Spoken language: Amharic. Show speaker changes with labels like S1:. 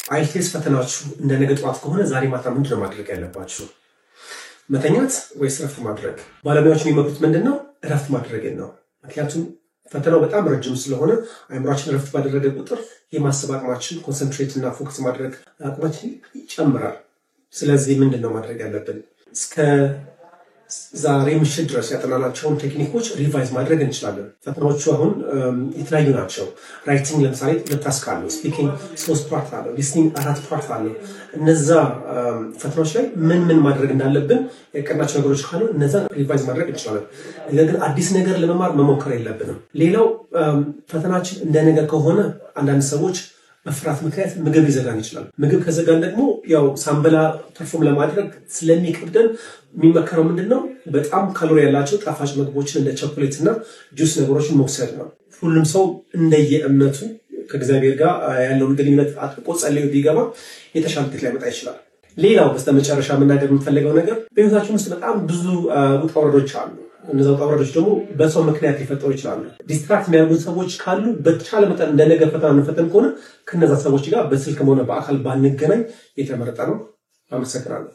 S1: IELTS ፈተናችሁ እንደ ነገ ጠዋት ከሆነ ዛሬ ማታ ምንድን ነው ማድረግ ያለባችሁ? መተኛት ወይስ እረፍት ማድረግ? ባለሙያዎች የሚመክሩት ምንድን ነው? እረፍት ማድረግን ነው። ምክንያቱም ፈተናው በጣም ረጅም ስለሆነ አእምሯችን እረፍት ባደረገ ቁጥር የማሰብ አቅማችን፣ concentrate እና focus ማድረግ አቅማችን ይጨምራል። ስለዚህ ምንድን ነው ማድረግ ያለብን? እስከ ዛሬ ምሽት ድረስ ያጠናናቸውን ቴክኒኮች revise ማድረግ እንችላለን። ፈተናዎቹ አሁን የተለያዩ ናቸው። Writing ለምሳሌ 2 task አለው፣ speaking 3 part አለው፣ listening 4 part አለው። እነዛ ፈተናዎች ላይ ምን ምን ማድረግ እንዳለብን ያቀናቸው ነገሮች ካሉ እነዛን revise ማድረግ እንችላለን። ነገር ግን አዲስ ነገር ለመማር መሞከር የለብንም። ሌላው ፈተናችን እንደ ነገ ከሆነ አንዳንድ ሰዎች በፍርሃት ምክንያት ምግብ ሊዘጋን ይችላል። ምግብ ከዘጋን ደግሞ ያው ሳንበላ perform ለማድረግ ስለሚከብደን የሚመከረው ምንድን ነው? በጣም ካሎሪ ያላቸው ጣፋጭ ምግቦችን እንደ ቸኮሌት እና ጁስ ነገሮችን መውሰድ ነው። ሁሉም ሰው እንደየእምነቱ ከእግዚአብሔር ጋር ያለውን ግንኙነት አጥብቆ ጸልዮ ቢገባ የተሻለ ውጤት ሊያመጣ ይችላል። ሌላው በስተመጨረሻ መናገር የምፈልገው ነገር በህይወታችን ውስጥ በጣም ብዙ ውጣ ውረዶች አሉ። እነዛ ውጣ ውረዶች ደግሞ በሰው ምክንያት ሊፈጠሩ ይችላሉ። Distract የሚያደርጉን ሰዎች ካሉ በተቻለ መጠን እንደ ነገ ፈተና እንፈተን ከሆነ ከነዛ ሰዎች ጋር በስልክም ሆነ በአካል ባንገናኝ የተመረጠ ነው። አመሰግናለሁ።